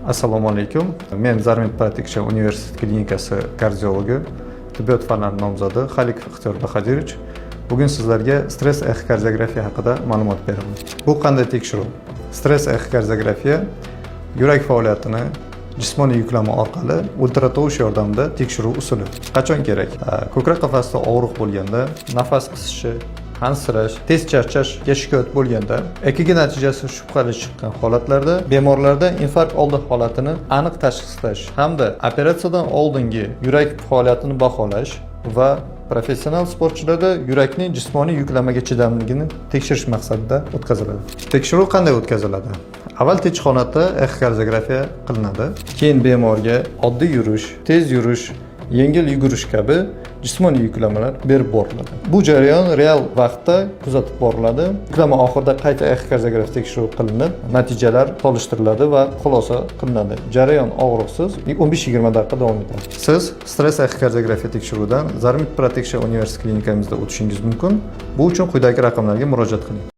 Assalomu alaykum. Men Zarmed Protection universitet klinikasi kardiologi, tibbiyot fanlari nomzodi Xalikov Ixtiyor Bahadirovich. Bugun sizlarga stress exokardiografiya haqida ma'lumot beraman. Bu qanday tekshiruv? Stress exokardiografiya yurak faoliyatini jismoniy yuklama orqali ultratovush yordamida tekshiruv usuli. Qachon kerak? Ko'krak qafasida og'riq bo'lganda, nafas qisishi, hansirash, tez charchashga shikoyat bo'lganda, EKG natijasi shubhali chiqqan holatlarda, bemorlarda infarkt oldi holatini aniq tashxislash hamda operatsiyadan oldingi yurak faoliyatini baholash va professional sportchilarda yurakning jismoniy yuklamaga chidamliligini tekshirish maqsadida o'tkaziladi. Tekshiruv qanday o'tkaziladi? Avval tinch holatda exokardiografiya qilinadi. Keyin bemorga oddiy yurish, tez yurish, yengil yugurish kabi jismoniy yuklamalar berib boriladi. Bu jarayon real vaqtda kuzatib boriladi. Yuklama oxirida qayta exokardiografiya tekshiruv qilinib, natijalar solishtiriladi va xulosa qilinadi. Jarayon og'riqsiz, 15-20 daqiqa davom etadi. Siz stress exokardiografiya tekshiruvidan Zarmed Protection universitet klinikamizda o'tishingiz mumkin. Bu uchun quyidagi raqamlarga murojaat qiling.